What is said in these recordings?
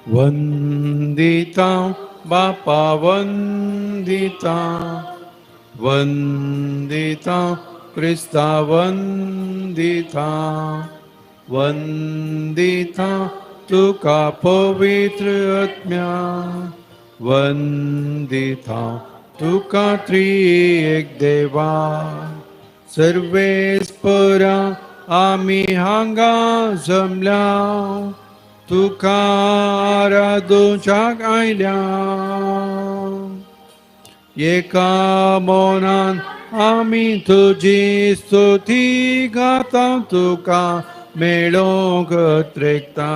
वंदिता बापा वंदिता, वंदिता क्रिस्ता वंदिता, वंदिता तुका पवित्र आत्म्या, वंदिता तुका त्रिएक देवा। सर्वेस्परा आमी हांगा जमल्या, तुका आराधुच्याक आयल्या। एका मनान आमी तुजी स्तुती गाता, तुका मेळोंक त्रेकता।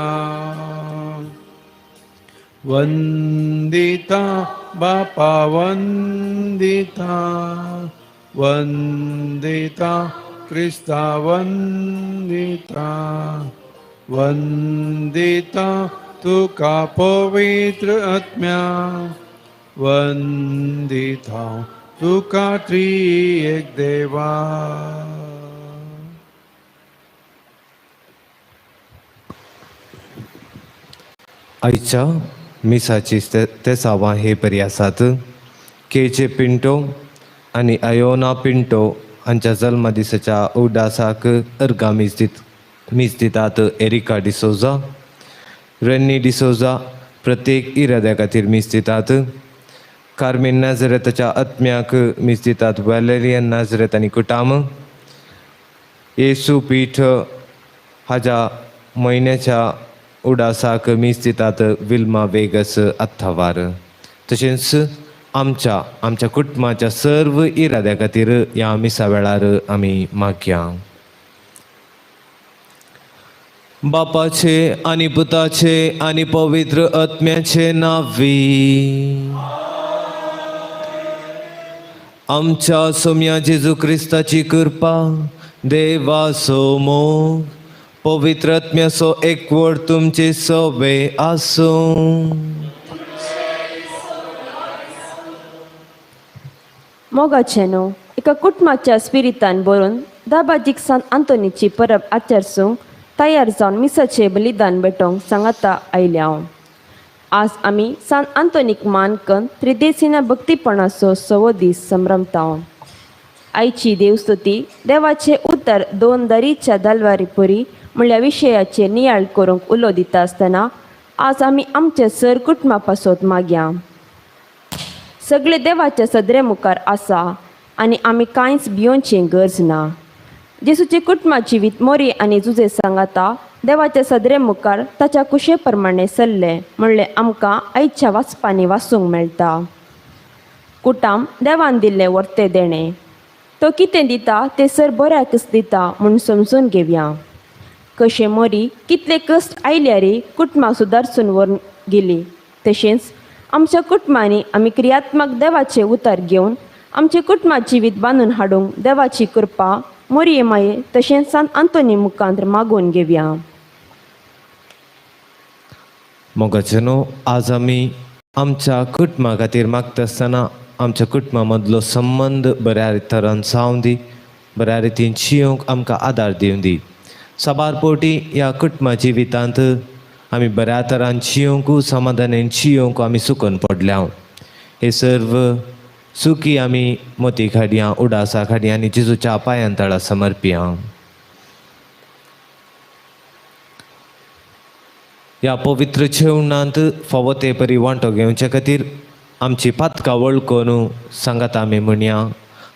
वंदिता बापा वंदिता, वंदिता क्रिस्ता वंदिता, वंदिता तुका पवित्र आत्म्या, वंदिता तुका त्रिएक देवा। आयच्या मिसाची तेसावां हे परी आसात। केचे पिंटो आनी आयोना पिंटो हांच्या जल्म दिसाच्या उडासाक अर्गां मीस दितात एरिका डिसोजा, रेन्नी डिसोजा प्रत्येक इराद्या खातीर मीस दितात। कार्मेन नाजरेताच्या आत्म्याक मीस दितात वॅलेरियन नाजरेत आनी कुटाम। येसू पीठ हाज्या म्हयन्याच्या उडासाक मीस दितात विल्मा वेगस आत्थावार। तशेंच आमच्या आमच्या कुटुंबाच्या सर्व इराद्या खातीर ह्या मिसा वेळार आमी मागया। बापाचे आनी पुताचे आनी पवित्र आत्म्याचे नांवी आमच्या सोम्या जेजू क्रिस्ताची कृपा, देवाचो मोग, पवित्र आत्म्याचो एकवट तुमचे सवे आसूं। मोगाचें न्हू एका कुटुंबाच्या स्पिरितान भरून दाबाजीक सान आंतोनीची परब आचरसूंक तयार जावन मिसाचें बलिदान भेटोवंक सांगाता आयल्या हांव। आज आमी सान आंतोनीक मान कन्न त्रिदेसिना भक्तीपणाचो सवो दीस संभ्रमता। आयची देवस्तुती देवाचें उतर दोन दरीच्या दलवारी पुरी म्हणल्या विशयाचेर नियाळ करूंक उलो दिता आसतना आज आमी आमचे सर कुटुंबा पासत मागया। सगळे देवाच्या सदरे मुखार आसा आनी आमी कांयच भियोवचें गरज ना। जेसूचे कुटुंबा जिवीत मोरी आनी जुजे सांगाता देवाच्या सदरे मुखार ताच्या कुशे प्रमाणे सरलें म्हणलें आमकां आयच्या वाचपांनी वाचूंक मेळटा। कुटाम देवान दिल्लें वर्तें देणें, तो कितें दिता तें सर बऱ्याकच दिता म्हूण समजून घेवया। कशें मोरी कितले कश्ट आयल्यारय कुटुंबां सुदारसून व्हरून गेली, तशेंच आमच्या कुटुंबांनी आमी क्रियात्मक देवाचें उतर घेवन आमचें कुटुंबा जिवीत बांदून हाडूंक देवाची कृपा मोरये माये तशेंच सान आंतोनी मुखांत मागून घेवया। मोगाचे न्हू आज आमी आमच्या कुटुंबा खातीर मागता आसतना आमच्या कुटुंबा मदलो संबंद बऱ्या तरान जावं दी, बऱ्या रितीन जियोंक आमकां आदार दिवं दी। साबार पोटी ह्या कुटुंबा जिवितांत आमी बऱ्या तरान जियोंक समाधानान जियोंक आमी सुकून पडल्या। हे सर्व सुखी आमी मोती खाडयां उडासा खाडयां आनी जेजूच्या पांयां तळा समर्पिया। ह्या पवित्र जेवणांत फावो ते परी वांटो घेवचे खातीर आमची पातकां वळखून सांगात आमी म्हणया।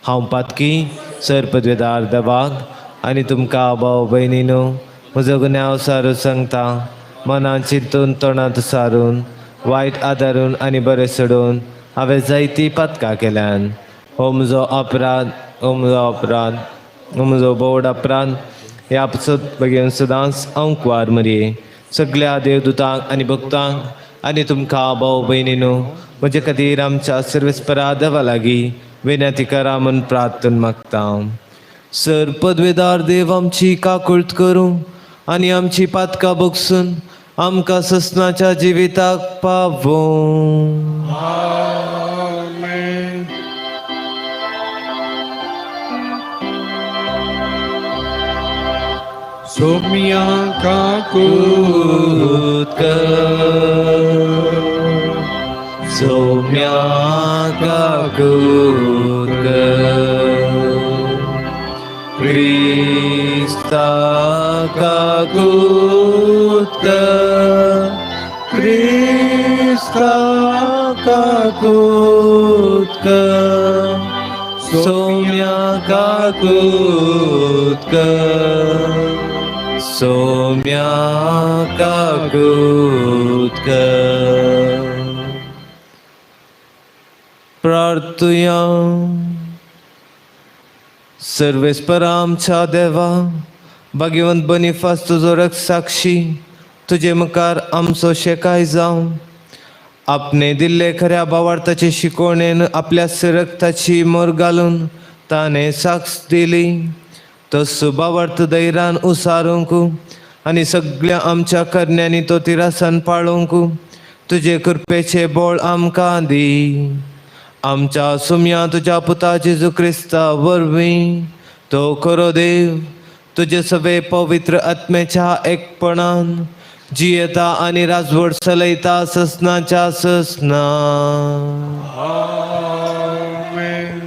हांव पातकी सर पदवेदार देवाक आनी तुमकां भाव भयणीनो म्हजो गुन्यांव सारू सांगता, मनान चिंतून तोंडांत सारून वायट आदारून आनी बरें सोडून हांवें जायतीं पातकां केल्यान। हो म्हजो अपराध, हो म्हजो अपराध, हो म्हजो बोड अपराध। ह्या पासत बेगीन सदांच हांव कुवार मरये सगळ्या देवदूतांक आनी भक्तांक आनी तुमकां भाव भयणीनो म्हजे खातीर आमच्या सर्वेस्परा देवा लागीं विनंती करा म्हूण प्रार्थना मागता। सर पदवेदार देव आमची काकुळट करूं आनी आमची पातकां बगसून आमकां ससनाच्या जिविताक पावों। आमेन। सोम्या काकूत कर, सोम्या काकूत कर, क्रिस्ता काकूत कर, क्रिस्ता काकूत कर, सोम्या काकूत कर, सोम्या काकूत कर. प्रार्थुया. सर्वेस्पर आमच्या देवा, भाग्यवंत बनिफास तुजो रक्षसाक्षी तुजे मुखार आमचो शेकाय जावं. आपणे दिल्ले खऱ्या भावार्थाचे शिकवणेन आपल्या रक्ताची मोर घालून ताणें साक्ष दिली, तो भावार्थ धैर्यान उसारूंक आनी सगळ्या आमच्या करण्यांनी तो तिरासान पाळोवंक तुजे कृपेचे बळ आमकां दी. आमच्या सुम्या तुज्या पुता जेजू क्रिस्ता वरवीं, तो खरो देव तुजे सगळे पवित्र आत्म्याच्या एकपणान जियेता आनी राजवट चलयता ससनाच्या ससना. आमेन.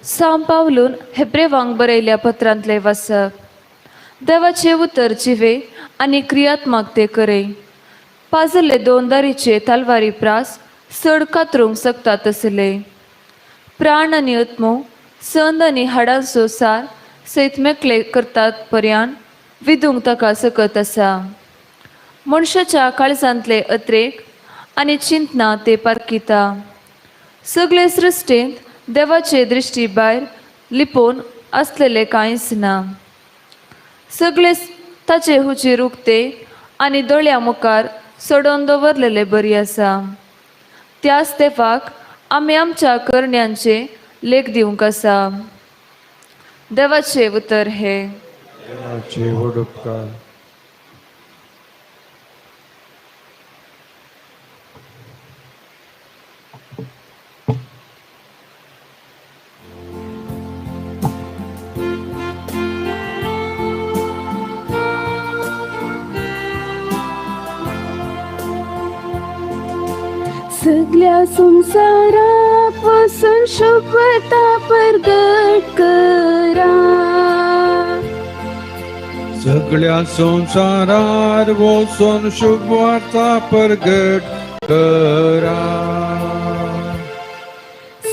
सांव पावलून हेब्रेवांक बरयल्या पत्रांतलें वाचप. देवाचें उतर जिवे आनी क्रियात्मक ते करे पाजले दोन दारीचे तलवारी प्रास चड कातरूंक शकता तसले प्राण आनी आत्मो संद आनी हाडांचो सार सयत मेकळे करतात पर्यान विदूंक ताका सकत आसा. मनशाच्या काळजांतले अत्रेक आनी चिंतना ते पारखिता. सगळे सृश्टींत देवाचे दृश्टी भायर लिपोवन आसलेले कांयच ना. सगळे ताचे हुजीर उक्ते आनी दोळ्या मुखार सोडोवन दवरलेले बरी आसा. त्याच देवाक आमी आमच्या करण्यांचे लेख दिवंक आसा. देवाचे उतर हे. देवाचे व्हड उपकार. सगळ्या संवसाराक वचून शुभता परगट करा. सगळ्या संवसारार वचून शुभवार्ता प्रगट करा.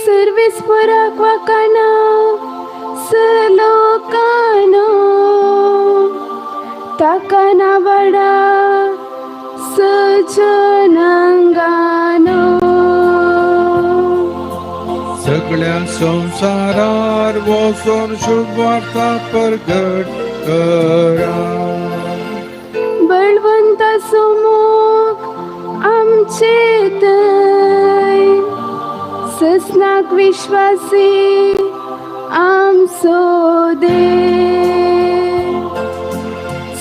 सर्वेस्पराक वाकाना सलोकानो ताका नावाडा सजनांगानो. सगळ्या संवसारार वचून शुभवार्ता प्रगट करा. बळवंता सुमोक आमचे थंय ससनाक विश्वासी आमचो देव.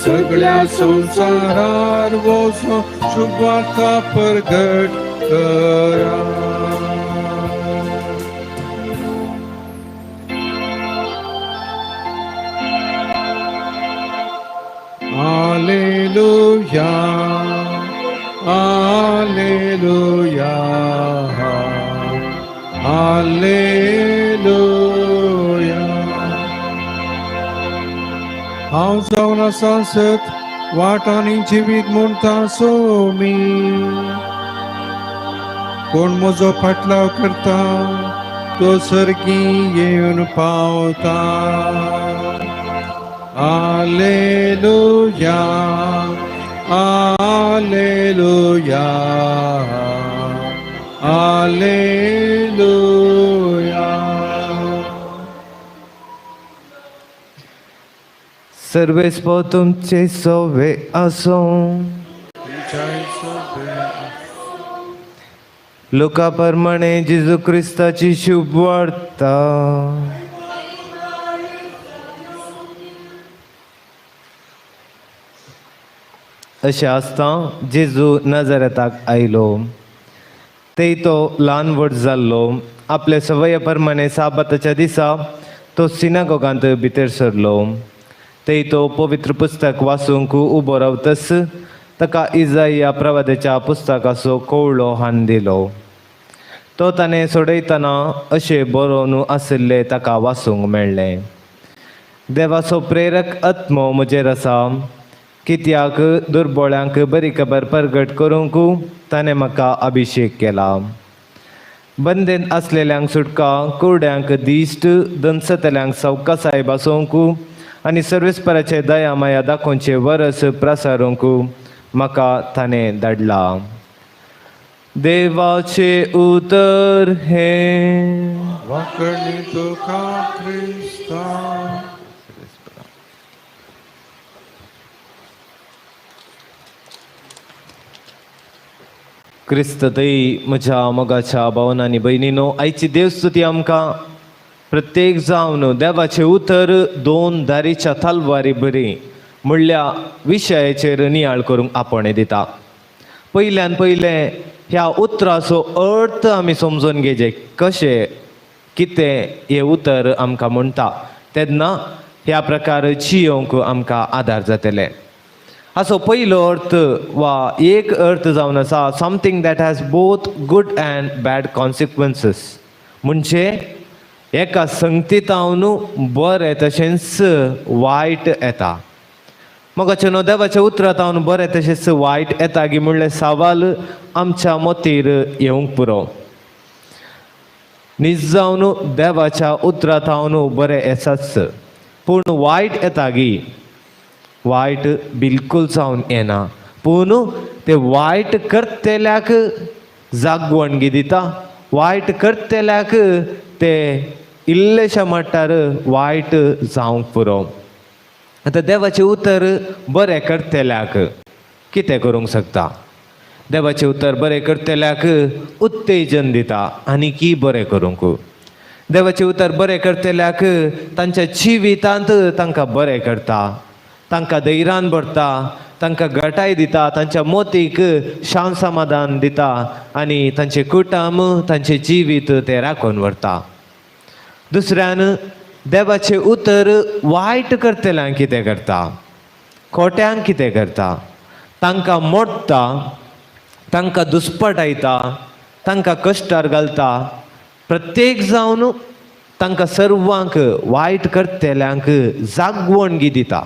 सगळ्या संवसारार वचून शुभवार्ता प्रगट करा. Alleluia, Alleluia, Alleluia. हांव जावन आसा सत, वाट आनी जिवीत म्हणटा सोमी. कोण म्हजो फाटलाव करता तो सर्गी येवन पावता. Alleluia, Alleluia, Alleluia. सर्वेस्पर तुमचे सोवे आसूं. लोका प्रमाणे जेजू क्रिस्ताची शुभ वार्ता. अशें आसता जेजू नजरेताक आयलो, ते तो ल्हान व्हड जाल्लो. आपले सवये प्रमाणे साबाताच्या दिसा तो सिनागोगांत भितर सरलो. ते तो पवित्र पुस्तक वाचूंक उबो रावतस ताका इजाया प्रवादाच्या पुस्तकाचो कवळो हान दिलो. तो ताणें सोडयतना अशें बरोवन आशिल्लें ताका वाचूंक मेळ्ळें. देवाचो प्रेरक आत्मो म्हजेर आसा, कित्याक दुर्बोळ्यांक बरी खबर परगट करूंक ताणें म्हाका अभिशेक केला. बंदेन आसलेल्यांक सुटका, कुरड्यांक दिश्ट, दनसतल्यांक सवकासाय बसोवंक आनी सर्वेस्पराचे दया माया दाखोवचे वरस प्रसारूंक म्हाका ताणें धाडला. देवाचें उतर हें. वांकणी तुका क्रिस्ता. क्रिस्त थंय म्हज्या मोगाच्या भावना आनी भयणीनो, आयची देवस्तुती आमकां प्रत्येक जावन देवाचें उतर दोन दारीच्या तलवारी बरी म्हणल्या विशयाचेर नियाळ करूंक आपोवणें दिता. पयल्यान पयलें ह्या उतराचो अर्थ आमी समजून घेवचे, कशें कितें हें उतर आमकां म्हणटा, तेन्ना ह्या प्रकार जियोंक आमकां आदार जातले. हाचो पयलो अर्थ वा एक अर्थ जावन आसा something that has both good and bad consequences, म्हणजे एका संगतीतावन बरें तशेंच वायट येता. मोगाचे न्हू, देवाच्या उतरांतावन बरें तशेंच वायट येता गी म्हणलें सवाल आमच्या मतीर येवंक पुरो. नीज जावन देवाच्या उतरांतावन बरें येताच, पूण वायट येता गी? वायट बिलकूल जावन येना, पूण ते वायट करतल्याक जागवण गी दिता. वायट करतल्याक ते इल्लेशे मट्टार वायट जावंक पुरो. आतां देवाचें उतर बरें करतल्याक कितें करूंक शकता? देवाचें उतर बरें करतल्याक उत्तेजन दिता आनी की बरें करूंक. देवाचें उतर बरें करतल्याक तांच्या जिवितांत तांकां बरें करता, तांकां धैर्यान भरता, तांकां घटाय दिता, तांच्या मोतीक शांत समाधान दिता आनी तांचें कुटुंब, तांचें जिवीत तें राखून व्हरता. दुसऱ्यान देवाचें उतर वायट करतल्यांक कितें करता? खोट्यांक कितें करता? तांकां मोडटा, तांकां दुस्पटायता, तांकां कश्टार घालता. प्रत्येक जावन तांकां सर्वांक वायट करतल्यांक जागवण गी दिता.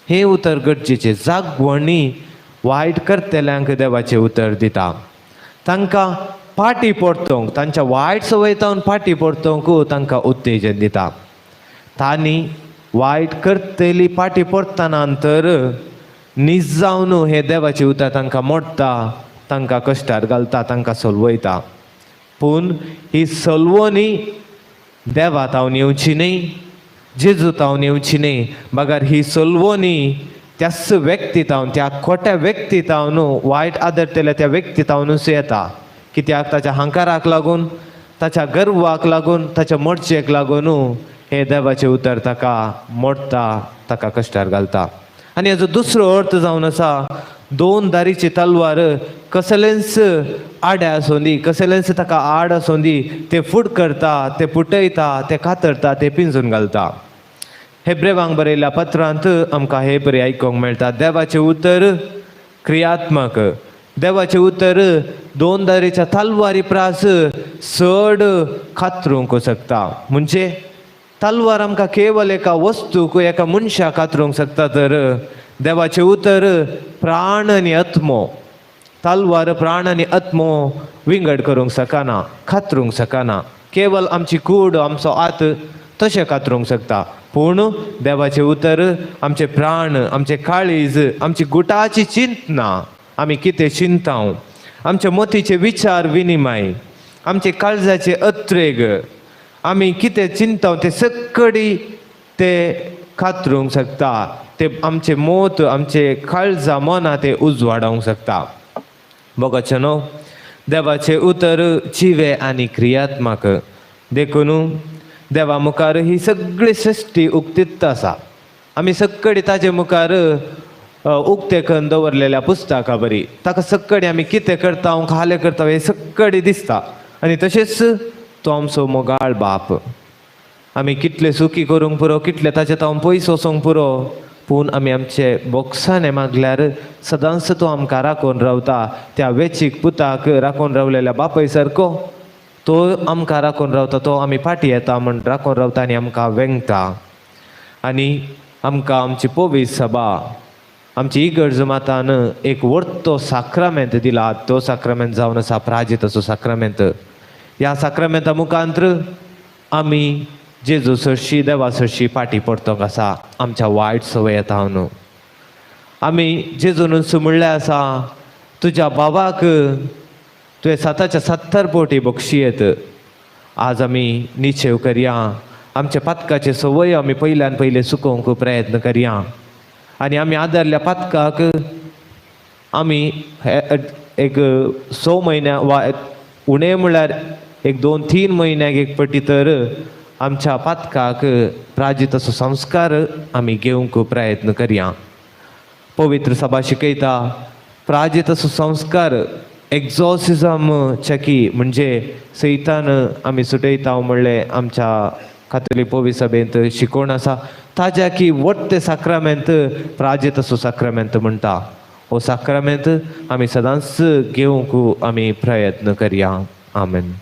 हें उतर गरजेचें, जागवणी वायट करतल्यांक देवाचें उतर दिता. तांकां फाटी परतोवंक, तांच्या वायट संवयतावन फाटी परतोवंक तांकां उत्तेजन दिता. तांणी वायट करतली फाटी परतना तर नीज जावन हें देवाचें उतर तांकां मोडटा, तांकां कश्टार घालता, तांकां सलवयता. पूण ही सलवणी देवा तावन येवची न्हय, जेजू तावन येवची न्हय, बगर ही सलवणी त्याच व्यक्ती तावन, त्या खोट्या व्यक्ती तावन, वायट आदरतल्या त्या व्यक्ती तावनूच येता. कित्याक ताच्या हंकाराक लागून, ताच्या गर्वाक लागून, ताच्या मर्जेक लागून हें देवाचें उतर ताका मोडटा, ताका कश्टार घालता. आनी हाजो दुसरो अर्थ जावन आसा दोन दारीची तलवार कसलेंच आड्या आसूं दी, कसलेंच ताका आड आसूं दी, ते फूट करता, ते पुटयता, ते कातरता, ते पिंजून घालता. हेब्रेवांक बरयल्ल्या पत्रांत आमकां हे बरें आयकूंक मेळटा, देवाचें उतर क्रियात्मक, देवाचें उतर दोन दारीच्या तलवारी प्रास चड कातरूंक शकता. म्हणजे तलवार आमकां केवल एका वस्तूक, एका मनशाक कातरूंक शकता, तर देवाचें उतर प्राण आनी आत्मो, तलवार प्राण आनी आत्मो विंगड करूंक शकना, कातरूंक शकना. केवल आमची कूड, आमचो आत तशें कातरूंक शकता, पूण देवाचें उतर आमचे प्राण, आमचे काळीज, आमची गुटाची चिंतना, आमी कितें चिंताव, आमच्या मतीचे विचार विनिमय, आमचे काळजाचे अत्रेग, आमी कितें चिंताव ते सकडी ते कातरूंक शकता. ते आमचे मोत, आमचे काळजा मनां ते उजवाडावंक शकता. मोगाचे न्हू, देवाचें उतर जिवे आनी क्रियात्मक, देखून देवा मुखार ही सगळी सृश्टी उक्तीत आसा. आमी सगळी ताजे मुखार उक्ते करून दवरलेल्या पुस्तका बरी. ताका सगळी आमी कितें करता, खालें करता हें सगळी दिसता. आनी तशेंच तो आमचो मोगाळ बाप. आमी कितले सुखी करूंक पुरो, कितले ताचे तावन पयस वचोंक पुरो, पूण आमी आमचे बोक्साने मागल्यार सदांच तो आमकां राखून रावता. त्या वेचीक पुताक राखून रावलेल्या बापय सारको तो आमकां राखून रावता, तो आमी फाटीं येता म्हण राखून रावता आनी आमकां वेंगता. आनी आमकां आमची पवित्र सभा आमची इगर्ज मातान एक व्हडतो साक्रामेंत दिला, तो साक्रामेंत जावन आसा प्राजिताचो साक्रामेंत. ह्या साक्रामेंता मुखांत्र आमी जेजू सरशी देवा सरशी फाटीं पडतोंक आसा आमच्या वायट संवयेंत न्हू. आमी जेजून म्हणलें आसा तुज्या बाबाक तुवें साताच्या 70 पोटी बक्षी येत. आज आमी निश्चेव करया, आमच्या पातकाचे संवय आमी पयल्यान पयले सुकोवंक प्रयत्न करया आनी आमी आदारल्या पातकाक आमी एक 6 म्हयन्या वा उणें म्हणल्यार एक 2-3 म्हयन्याक एक पटी तर आमच्या पातकाक प्राजिताचो संस्कार आमी घेवंक प्रयत्न करया. पवित्र सभा शिकयता प्राजिताचो संस्कार एक्झॉसिजम चकी म्हणजे सैतान आमी सुटयता म्हणलें आमच्या कातोलीक पवित्र सभेंत शिकोवण आसा. ताज्या की वट्टे साक्रामेंत प्राजिताचो साक्रामेंत म्हणटा. हो साक्रामेंत आमी सदांच घेवंक आमी प्रयत्न करया. आमेन.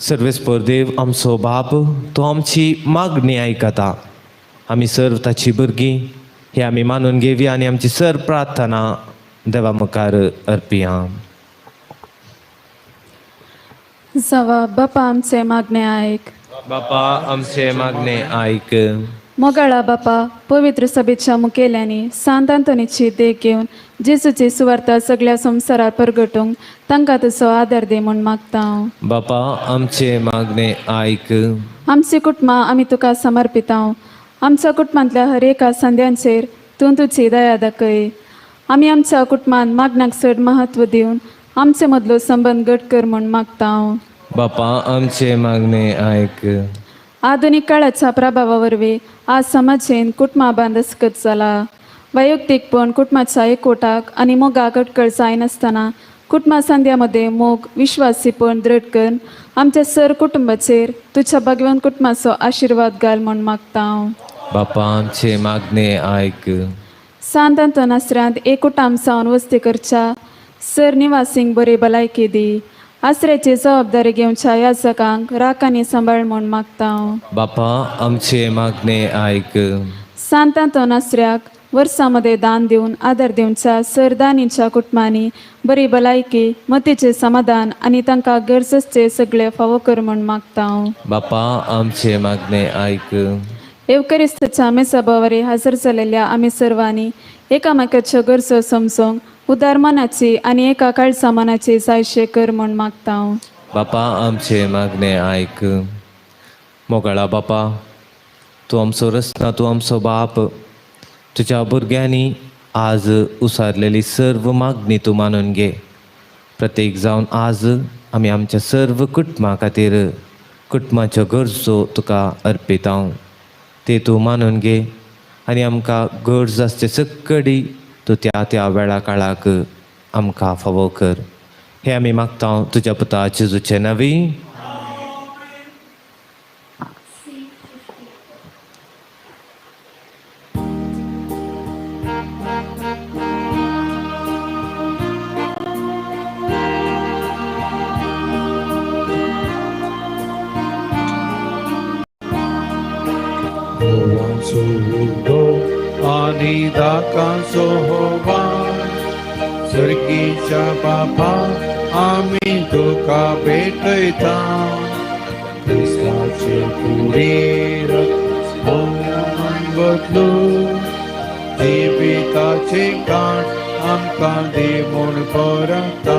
सर्वेस्पर देव आमचो बाप तो आमची मागणी आयकता. आमी सर्व ताची भुरगीं हे आमी मानून घेवया आनी आमची सर्व प्रार्थना देवा मुखार अर्पिया. जावा बापा आमचे मागणे आयक. बापा आमचे मागणे आयक. मोगाळा बापा, पवित्र सभेच्या मुखेल्यांनी सांत आंतोनीची देख घेवन जेजूची सुवार्ता सगळ्या संवसारार परगटूंक तांकां तसो आदार दी म्हूण मागता हांव. बापा आमचे मागणे आयक. आमची कुटुंबां आमी तुका समर्पितांव. आमच्या कुटुंबांतल्या हर एका संद्यांचेर तूं तुजी दया दाखय. आमी आमच्या कुटुंबांत मागण्याक चड म्हत्व दिवन आमचे मदलो संबंद घट कर म्हूण मागता हांव. बापा आमचे मागणे आयक. आधुनीक काळाच्या प्रभावा वरवीं आज समाजेन कुटुंबा बांदस्कत जाला. वैयक्तीकपण कुटुंबाच्या एकवटाक आनी मोगाक अटकळ जायनासतना कुटुंबा संद्यामध्ये मोग विश्वासीपण दृढ करून आमच्या सर कुटुंबाचेर तुझ्या भगवान कुटुंबाचो आशिर्वाद घाल म्हूण मागता हांव. बापा आमचे मागणे आयक. सांत आंतोन एकवटाम सावन वस्ती करच्या सर निवासींक बरी भलायकी दी. आसऱ्याची जबाबदारी घेवच्या याजकांक राख आनी सांबाळ म्हूण मागता हांव. बापा आमचे मागणे आयक. सांत आंतोन आसऱ्याक वर्सामध्ये दान दिवन आदार दिवच्या सरदानीच्या कुटुंबांनी बरी भलायकी मतीचें समाधान आनी तांकां गरज आसचे सगळे फावो कर म्हूण मागता हांव. बापा आमचे मागणे आयक. येवकरिस्ताच्या मेसाबावरी हजर जालेल्या आमी सर्वांनी एकामेकाच्यो गरजो समजूंक उदार मनाची आनी एका काळसा मनाची जायशे कर म्हूण मागता हांव. बापा आमचे मागणे आयक. मोगाळा बापा, तूं आमचो रचना, तूं आमचो बाप. तुज्या भुरग्यांनी आज उसारलेली सर्व मागणी तूं मानून घे. प्रत्येक जावन आज आमी आमच्या सर्व कुटुंबा खातीर कुटुंबाच्यो गरजो तुका अर्पिता, ते तूं मानून घे आनी आमकां गरज आसचे सक्कडी तूं त्या त्या वेळा काळाक आमकां फावो कर. हे आमी मागता तुज्या पुता जेजूचे नांवी. होवांचो उगो आनी दाकांचो होवा सर्गीच्या बापा आमी तुका भेटयता. क्रिस्ताचे कुडीर बदलू जिविताचे काण आमकां दी म्हूण परता.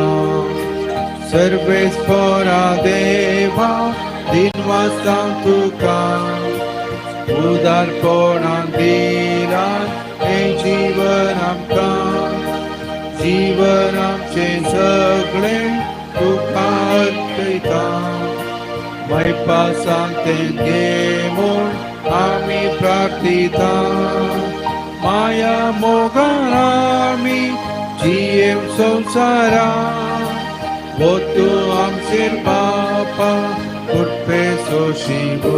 सर्वेस्परा देवा दिनवासा तुका उदारपणान दिला हें जीवन आमकां. जीवन आमचें सगळें तुका अर्पयता. मैपासान तें घे म्हूण आमी प्रार्थिता. माया मोगान आमी जियेव संवसारा वतू आमचेर बापा कृपे सोशिबो.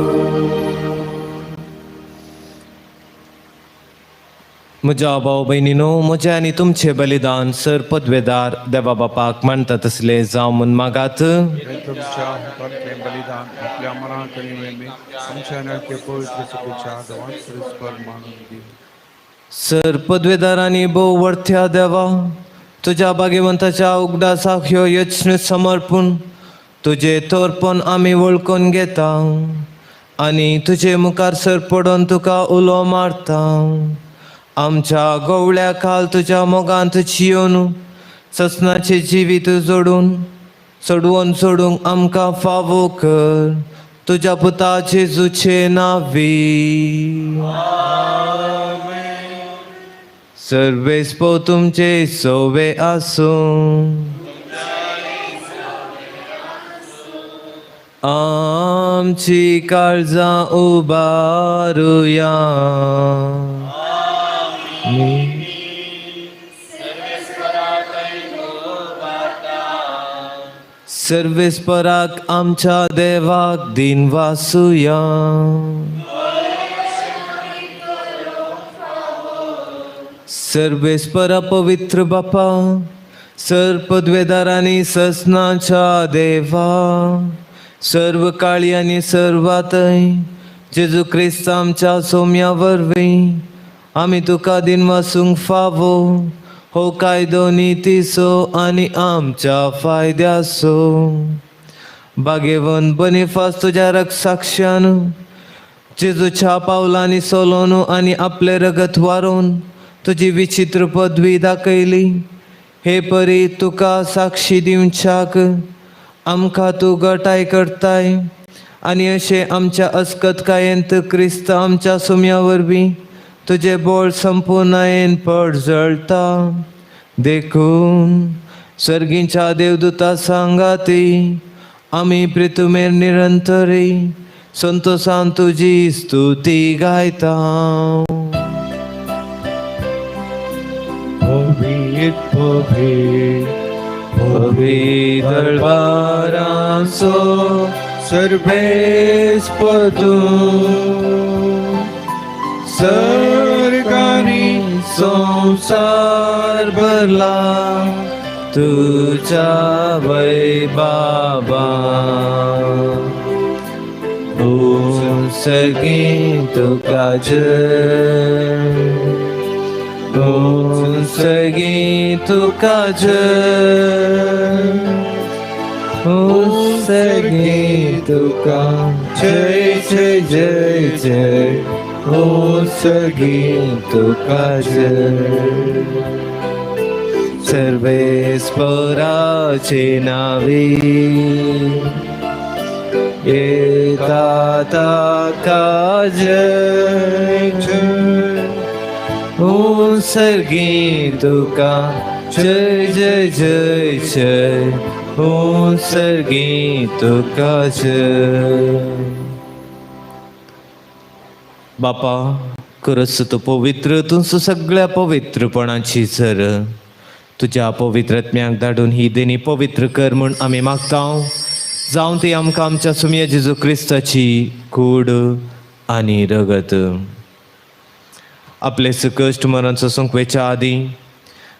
म्हज्या भाव भयणीनो, म्हजें आनी तुमचें बलिदान सर पदवेदार देवा बापाक मानता तसलें जावं म्हूण मागात. हे तुमच्या हातांतलें बलिदान आपल्या मनाक आनी वेमी आमच्या नाके पवित्र सभेच्या देवान मानून दिवं. सर पदवेदार आनी भोव वर्थ्या देवा, तुज्या भाग्यवंताच्या उगडासाक ह्यो यत्न समर्पून तुजें तोरपण आमी वळखून घेता आनी तुजे मुखार सर पडून तुका उलो मारता. आमच्या गवळ्या खाल तुज्या मोगांत जियोन ससनाचें जिवीत जोडून सोडवून सोडूंक आमकां फावो कर, तुज्या पुता जेजूचे नावी. सर्वेस्पो तुमचे सोवे आसूं. आमची काळजां उबारुया. सर्वेस्पराक आमच्या देवाक दिन वासुया. सर्वेस्परा पवित्र बापा, सर पदवेदारांनी ससनाच्या देवा, सर्व काळी आनी सर्वातय जेजू क्रिस्त आमच्या सोम्या वरवीं आमी तुका दिन वासूंक फावो हो कायदो नितीचो आनी आमच्या फायद्याचो. भाग्यवंत बनिफास तुज्या रक्षाक्षान जेजूच्या पावलांनी सोलोन आनी आपलें रगत वारोवन तुजी विचित्र पदवी दाखयली. हे परी तुका साक्षी दिवच्याक आमकां तूं गटाय करताय आनी अशें आमच्या अस्कतकायेंत क्रिस्त आमच्या सुम्या वरवीं तुजें बळ संपुर्णायेन पडजळटा. देखून सर्गींच्या देवदूता सांगाती आमी प्रितुमेर निरंतरी संतोसान तुजी स्तुती गायता. पवित्र पवित्र पवित्र बारांसो सर्वेस्पदू सरकारी संसार भरला तुझ्या वैभावा. सगळी तुका जय, सगळी तुका जय, सगळी तुका जय जय जय जय, हो सगळी तुका जय. सर्वेस्पराचे नावे येता ताका जय जय, हो सर्गी तुका जय जय जय जय, हो सर्गी तुका जय. बापा, खरंच तूं पवित्र, तुमचो सगळ्या पवित्रपणाची सर तुज्या पवित्र आत्म्याक धाडून ही देणी पवित्र कर म्हूण आमी मागता. जावं ती आमकां आमच्या सुमया जेजू क्रिस्ताची कूड आनी रगत. आपले सकश्ट मरण सोंसूंक आदीं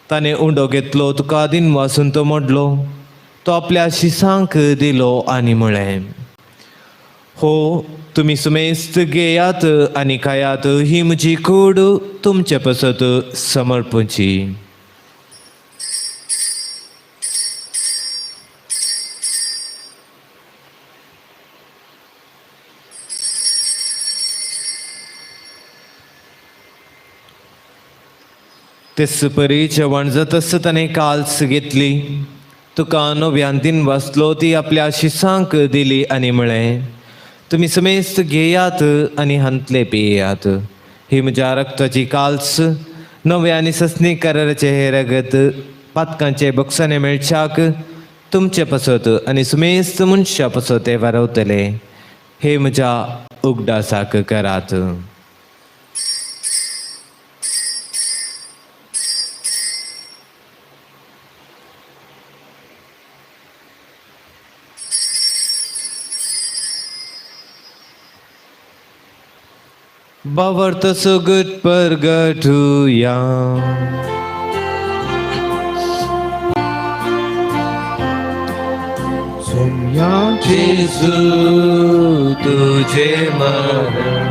ताणें उंडो घेतलो, तुका आदीन वासून तो मोडलो, तो आपल्या शिसांक दिलो आनी म्हळें, हो तुमी सुमेस्त घेयात आनी खायात, ही म्हजी कूड तुमचे पसत समर्पची. तेच परी जेवण जातस ताणें काल्स घेतली, तुका नव्यान दिन वाचलो, ती आपल्या शिसांक दिली आनी म्हळें, तुमी समेस्त घेयात आनी हांतले पियात, ही म्हज्या रक्ताची काल्स, नव्या आनी ससनी कराराचे हे रगत पातकांचे बक्षाने मेळच्याक तुमचे पसत आनी सुमेस्त मनशा पसत ते वारवतले. हे म्हज्या उगडासाक करात. भावार्थ सुगट परगटुया. सोम्या जेजू तुझे मरण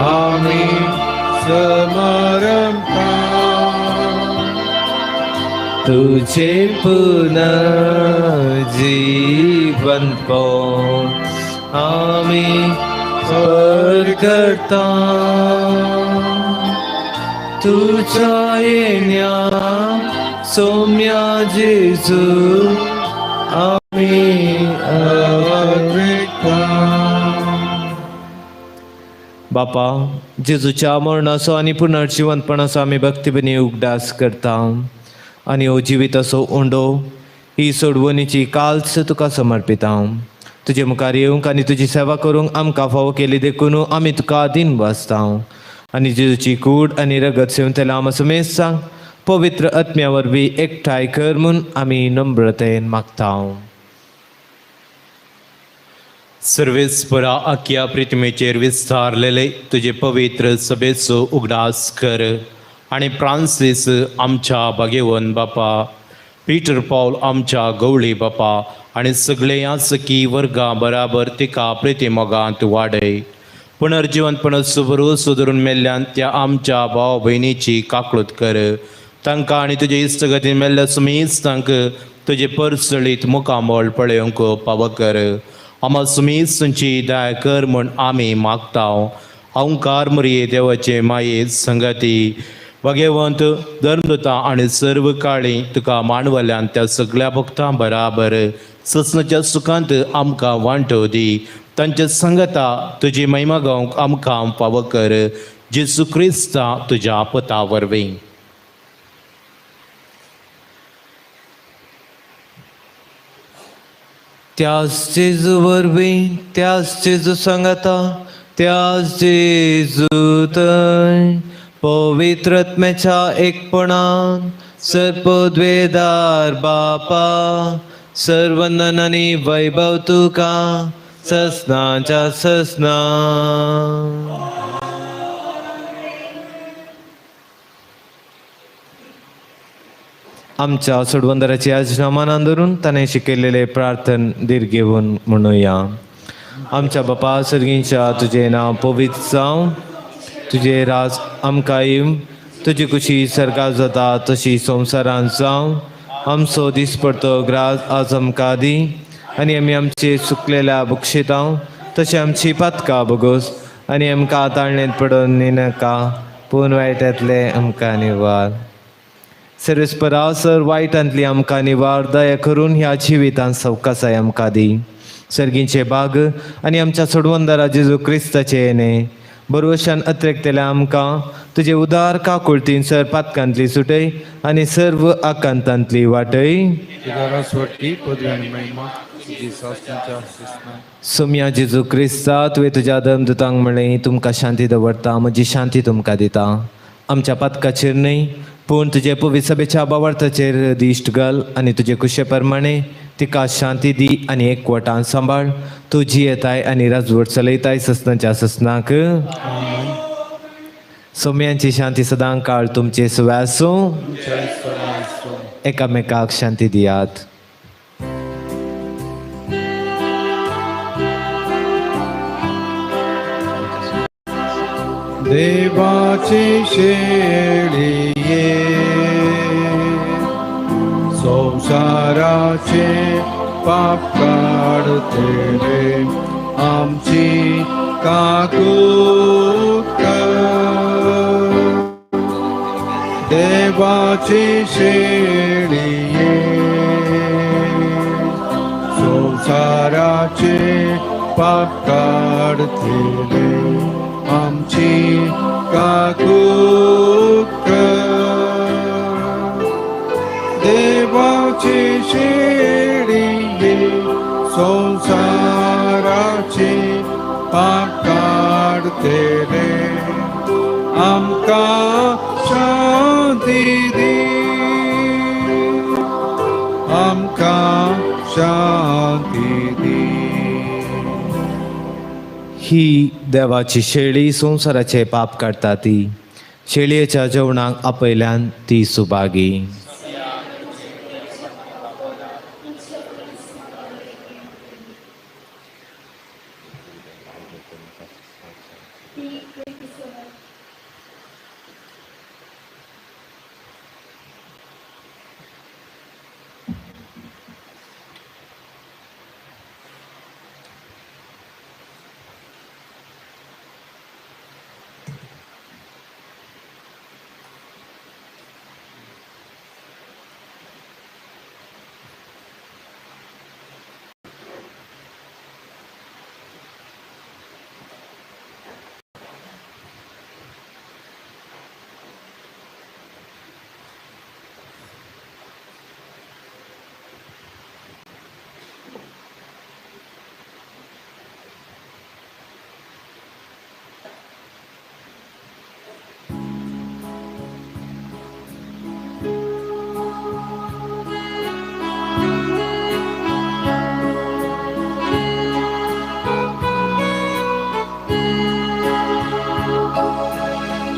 आमी समरंता तुझे पुनर्जीवनपण आमी परगटा तुझ्या येण्या सोम्या जेजू आमी अवेकता. बापा, जेजूच्या मरणाचो आनी पुनर्जिवंतपणाचो आमी भक्तीपणी उगडास करता आनी हो जिविताचो उंडो ही सोडवणीची काल्स तुका समर्पिता. तुजे मुखार येवंक आनी तुजी सेवा करूंक आमकां फावो केली देखून आमी तुका दीन वाचता आनी जेजूची कूड आनी रगत सेवतल्या आमा समेस्तांक पवित्र आत्म्या वरवीं एकठांय कर म्हूण आमी नम्रतेन मागता. सर्वेस्परा, आख्या प्रिथ्वीचेर विस्तारलेले तुजे पवित्र सभेचो उगडास कर आनी फ्रांसीस आमच्या भागेवन बापा, पीटर पावल आमच्या गवळी बापा आनी सगळे सखी वर्गां बराबर तिका प्रिती मोगांत वाडय. पुनर्जिवनपण सुबरू सुदरून मेल्ल्यान त्या आमच्या भाव भयणीची काकळूत कर. तांकां आनी तुजे इश्टगतीन मेल्ल्या सुमेस्तांक तुजे परसळीत मुखामळ पळोवंक पावो कर. आमा सुमेस्तांची दया कर म्हूण आमी मागता. ओंकार मुरये देवाचे माये संगती भगवंत धर्मदूता आनी सर्व काळी तुका मांडवल्यान त्या सगळ्या भक्तां बराबर ससनाच्या सुखांत आमकां वांटो दी. तांच्या संगता तुजी महिमा गावंक आमकां फावो कर, जेसू क्रिस्ता तुज्या पता वरवीं. त्याच जेजू वरवीं, त्याच जेजू सांगाता, त्याच जेजू थंय पवित्र आत्म्याच्या एकपणान सर्पद्वेदार बापा, सर्वंदन आनी वैभव तुका ससनाच्या ससना. आमच्या सोडवंदराची आज्ञा मनान धरून ताणें शिकयलेले प्रार्थन धीर घेवन म्हणुया. आमच्या बापा सर्गींच्या, तुजें नांव पवित्र जावं, तुजें राज आमकां येवं, तुजी खुशी सर्गात जाता तशी संवसारांत जावं. आमचो दिसपडतो ग्रास आज आमकां दी आनी आमी आमचे सुकलेल्या बक्षितां तशें आमची पातकां बगोस आनी आमकां ताळणेंत पडोवन न्हिनाका, पूण वायटांतलें आमकां निवार. सर्वेस्परा, सर वायटांतली आमकां निवार. दया करून ह्या जिवितांत सवकासाय आमकां दी. सर्गींचे बाग आनी आमच्या सोडवंदारा जेजू क्रिस्ताचे येणे बरवशान अत्रेकतल्या आमकां तुजे उदार काकुळतीन सर पातकांतली सुटय आनी सर्व आकांतांतली वाटय. तुझ्या स्वटी पदवी आणि महिमा तुझी सासनाच्या सासना. सोम्या जेजू क्रिस्ता, तुवें तुज्या धर्मदूतांक म्हणलें, तुमकां शांती दवरता, म्हजी शांती तुमकां दिता. आमच्या पातकाचेर न्हय पूण तुजे पवित्र सभेच्या बावार्थाचेर दिश्ट घाल आनी तुजे कुशे प्रमाणे तिका शांती दी आनी एकवटान सांबाळ. तूं जियेताय आनी राजवट चलयताय ससनाच्या ससनाक. सोम्यांची शांती सदां काळ तुमचे सुवासूं. एकामेकाक शांती दियात. देवाची शेळिये, संसाराचे पाप काढतेले, आमची काकूत कर. देवाची शेळिये, संसाराचे पाप काढतेले, आमची काकूत कर. देवाची शेळिये, संसाराचे पाप काढतेले, आमकां शांती दी, आमकां शांती दी. ही देवाची शेळी संवसाराचे पाप काडटा ती शेळयेच्या जेवणाक आपयल्यान ती सुभागी.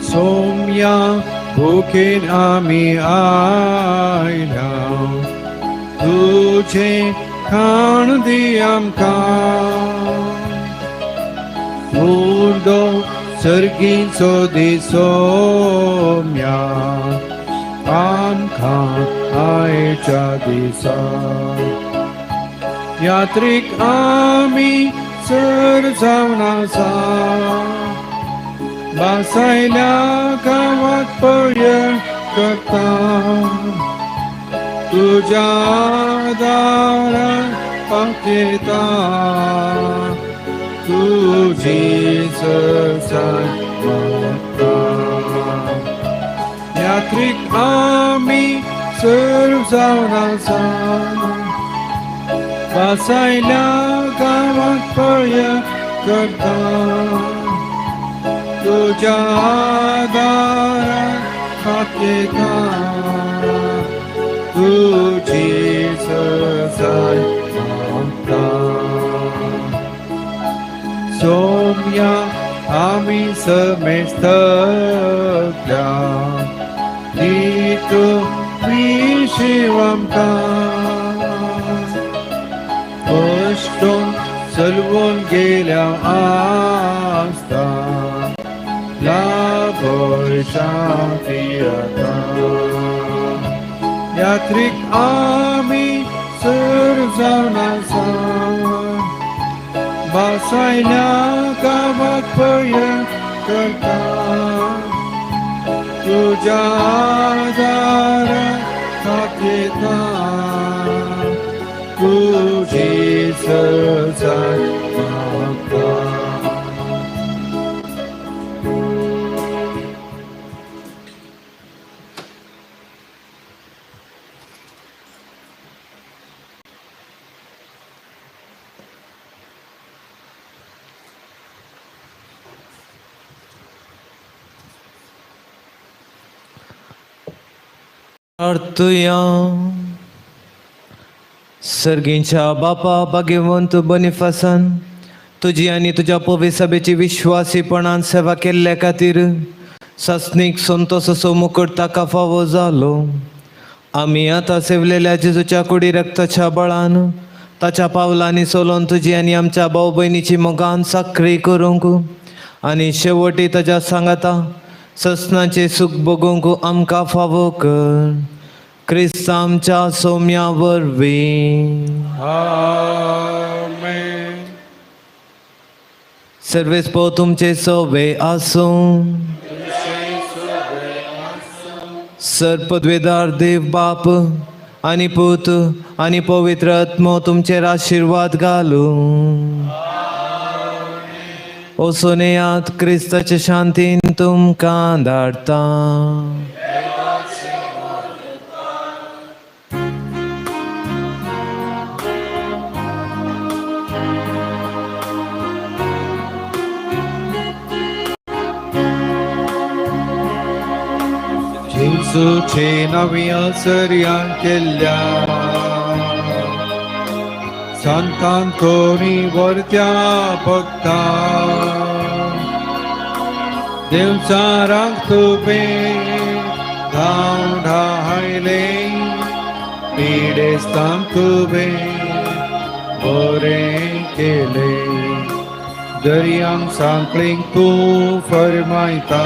सोम्या भुकेन आमी आयल्या, तुझे खाण दी आमकां. मुर्दो सर्गीचो दी सोम्या, आमकां आयच्या दिसा. यात्रीक आमी सर जावन आसा, बासायल्या गांवात पळय करता. तुज्या दारात पाकेता, तुजी सरसाय मागता. यात्रीक आमी सर जावन आसा, बासायल्या गांवात पळय करता. तुझ्या दारात पाकेता, तुजी सरसाय मागता. सोम्या आमी समेस्तल्या, दी तूं विशीव आमकां. कश्टून चलवून गेल्या आसता, लाभय शांती आतां. यात्रीक आमी सर जावन आसा, बासायल्या गांवात पळय करता. तुज्या दारात पाकेता, तुजी सरसाय मागता. प्रार्थुया. सर्गींच्या बापा भाग्यवंत बनिफासान तुजी आनी तुज्या पवित्र सभेची विश्वासीपणान सेवा केल्ल्या खातीर सासणीक संतोष असो मुकूट ताका फावो जालो. आमी आतां सेवलेल्या जेजूच्या कुडी रक्ताच्या बळान ताच्या पावलांनी चलोवन तुजी आनी आमच्या भाव भयणीची मोगान साकरी करूंक आनी शेवटी ताज्या सांगाता ससनाचें सूख भोगूंक आमकां फावो कर. क्रिस्त आमच्या सोम्या वरवीं. आमेन. सर्वेस पो तुमचे सोवे आसूं. सर पदवेदार देव बाप आनी पूत आनी पवित्र आत्मो तुमचेर आशिर्वाद घालूं. वचून येयात, क्रिस्ताचे शांतीन तुमकां धाडटा. जेजूचे नव्या सर्यान केल्ल्या सांतांतोनी वरत्या भक्ता देवचारांक तुवें धांवडायले पिडेस्तांक तुवें बरें केलें दर्यांक सांकळींक तूं फरमायता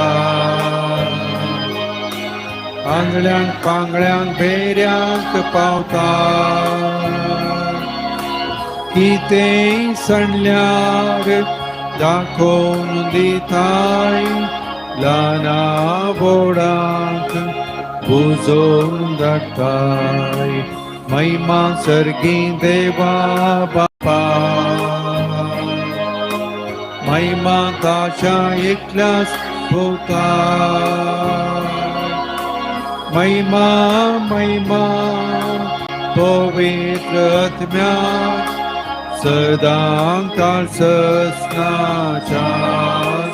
आंगळ्यांक पांगळ्यांक भेऱ्यांक पावता कितेंय सणल्यार दाखोवन दिताय ल्हाना व्हडांक बुजोवन धाडटाय महिमा सर्गी देवा बापा महिमा ताच्या एकल्याच पुता महिमा महिमा पवित्र आत्म्या सदां काळ ससनाच्या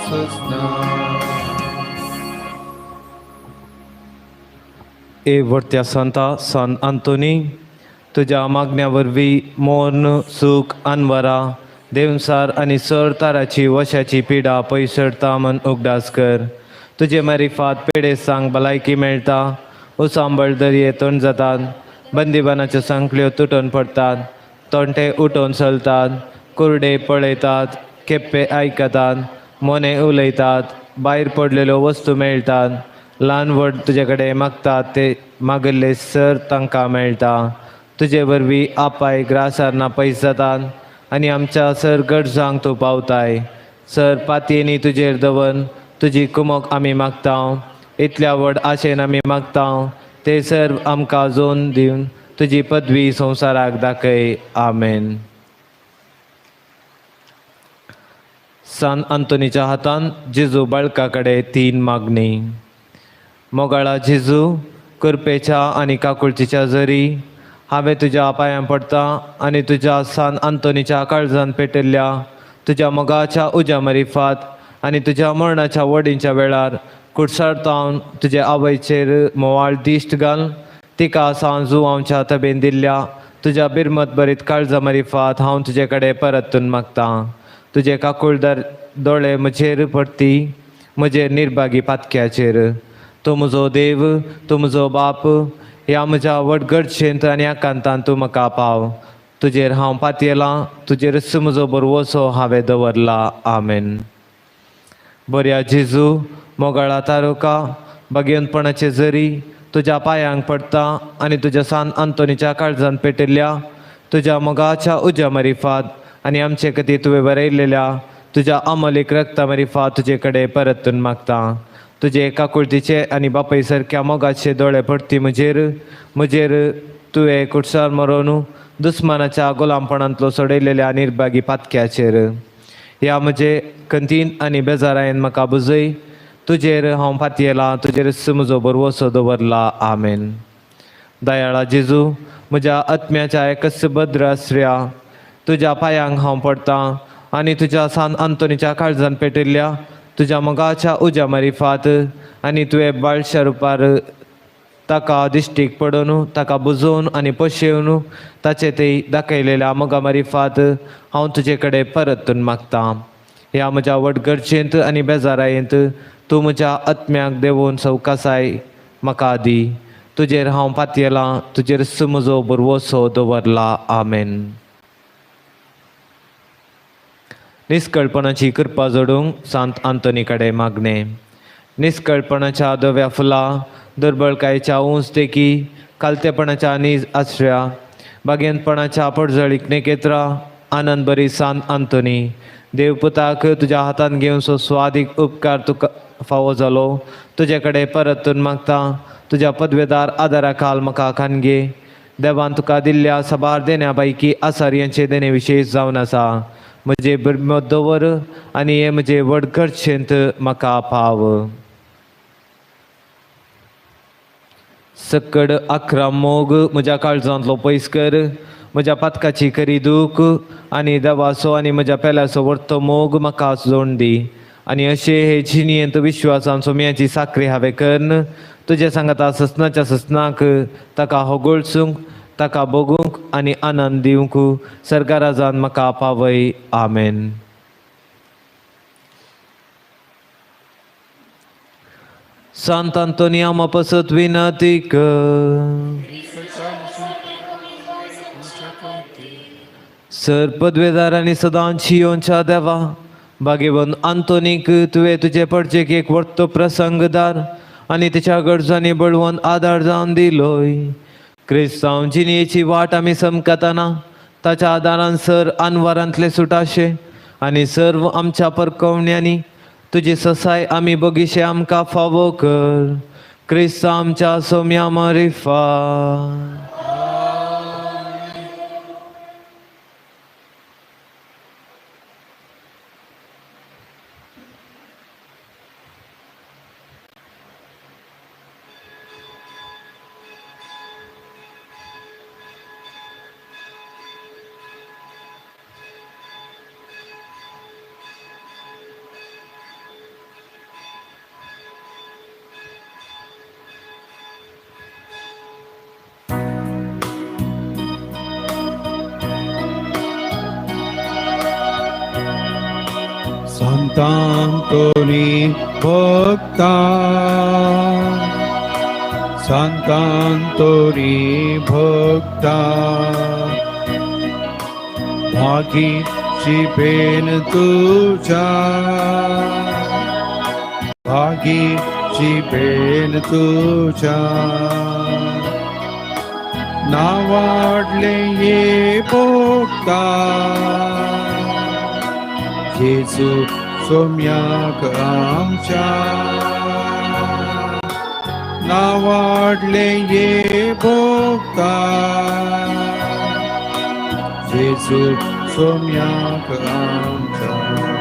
ससना. ए व्हडत्या संता सान आंतोनी, तुज्या मागण्या वरवीं मोर्न सूख अनवरा देवसार आनी सर ताराची वशाची पिडा पयसरता म्हण उगडास कर. तुजे मारिफात पेडेसांक भलायकी मेळटा, उसांबळ दर्ये तोंड जातात, बंदीबानाच्यो सांकळ्यो तुटून पडटात, तोंटे उठोवन चलतात, कुरडे पळयतात, केप्पे आयकतात, मोने उलयतात, भायर पडलेल्यो वस्तू मेळटात, ल्हान व्हड तुजे कडेन मागतात ते मागिल्ले सर तांकां मेळटा. तुजे वरवीं आपाय ग्रासार ना पयस जातात आनी आमच्या सर गरजांक तूं पावताय. सर पातयेनी तुजेर दवर तुजी कुमक आमी मागता. इतल्या व्हड आशेन आमी मागता ते सर आमकां जोन दिवन तुजी पदवी संवसाराक दाखय. आमेन. सान आंतोनीच्या हातान जेजू बाळका कडेन तीन मागणी. मोगाळा जेजू, कृपेच्या आनी काकुळतीच्या जरी हांवें तुज्या पांयां पडटा आनी तुज्या सान आंतोनीच्या काळजान पेटिल्ल्या तुज्या मोगाच्या उज्या मरिफात आनी तुज्या मरणाच्या वडींच्या वेळार कुडसारतावन तुजे आवयचेर मोवाळ दिश्ट घाल. तिका सांजू जुवांच्या तबेन दिल्ल्या तुज्या बिरमत बरीत काळजा मरिफात हांव तुजे कडेन परतून मागतां. तुजे काकुळदार दोळे म्हजेर पडती, म्हजेर निर्भागी पातक्याचेर. तूं म्हजो देव, तूं म्हजो बाप, ह्या म्हज्या व्हड गरजेंत आनी आकांतान तूं म्हाका पाव. तुजेर हांव पातयेलां, तुजेरच म्हजो बरवसो हांवें दवरला. आमेन. बऱ्या जेजू, मोगाळा तारुका, भाग्यवंतपणाचे जरी तुज्या पांयांक पडटा आनी तुज्या सान आंतोनीच्या काळजान पेटिल्ल्या तुज्या मोगाच्या उज्या मरिफात आनी आमचे खातीर तुवें बरयलेल्या तुज्या अमलीक रक्ता मरिफात तुजे कडेन परतून मागता. तुजे काकुळतीचे आनी बापाय सारक्या मोगाचे दोळे पडती म्हजेर. म्हजेर तुवें कुटसार मरोन दुस्मानाच्या गुलामपणांतलो सोडयलेल्या निर्भागी पातक्याचेर ह्या म्हजे कंतीन आनी बेजारायन म्हाका बुजय. तुजेर हांव पातयेलां, तुजेर म्हजो बरवसो दवरला. आमेन. दयाळा जेजू, म्हज्या आत्म्याच्या एकच भद्र आसऱ्या तुज्या पांयांक हांव पडटां आनी तुज्या सान आंतोनीच्या काळजान पेटिल्ल्या तुज्या मोगाच्या उज्या मरिफात आनी तुवें बाळशा रुपार ताका दिश्टीक पडोवन ताका बुजोवन आनी पोशेवन ताचे ते दाखयलेल्या मोगा मारिफात हांव तुजे कडेन परतून मागतां. ह्या म्हज्या व्हड गरजेंत आनी बेजारायेंत तूं म्हज्या आत्म्याक देंवोवन सवकासाय म्हाका दी. तुजेर हांव पातयेलां, तुजेर म्हजो भरवसो दवरला. आमेन. निस्कळपणाची कृपा जोडूंक सांत आंतोनी कडेन मागणें. निस्कळपणाच्या धव्या फुलां, दुर्बळकायेच्या उंच देखी, कालतेपणाच्या नीज आसऱ्या, बागेनपणाच्या पडजळीक नेकेत्रा, आनंद बरी सांत आंतोनी, देवपुताक तुज्या हातान घेवन सो स्वादीक उपकार तुका फावो जालो. तुजे कडेन परतून मागता, तुज्या पदवेदार आदारा खाल म्हाका खानगे. देवान तुका दिल्ल्या साबार देण्या पैकी आसार्यांचे देणे विशेश जावन आसा. म्हजे बरमत दवर आनी हे म्हजे व्हड गरजेंत म्हाका पाव. सक्कड आकरा मोग म्हज्या काळजांतलो पयस कर. म्हज्या पातकाची खरी दूख आनी देवाचो आनी म्हज्या पेल्याचो व्हडतो मोग म्हाका जोड दी आनी अशें हे जिणयेंत विश्वासान सोम्याची साकरी हांवें करून तुजे सांगाता ससनाच्या ससनाक ताका होगोळसूंक ताका भोगूंक आनी आनंद दिवंक सरकाराजान म्हाका पावय. आमेन. सांत आंतोनी आमा पासत विनंती कर. सर पदवेदार आनी सदांच येवच्या देवा, भाग्यवंत आंतोनीक तुवें तुजे पडचेक एक वर्तो प्रसंगदार आनी तिच्या गरजांनी बळवंत आदार जावन दिलोय. क्रिस्तांव जिणेची वाट आमी समकतना ताच्या आदारान सर अनवरांतले सुटाशे आनी सर्व आमच्या परकवण्यांनी तुजी ससाय आमी बगीशे आमकां फावो कर. क्रिस्तांव आमच्या सोम्या मारिफा. सांतांतोनी भक्ता, सांतांतोनी भक्ता, भागी शिपेन तुझ्या, भागी शिपेन तुझ्या, नावाडले ये भोगता, जेजू सोम्याक आमच्या, नावाडले ये भोगता, जेजू सोम्याक आमच्या.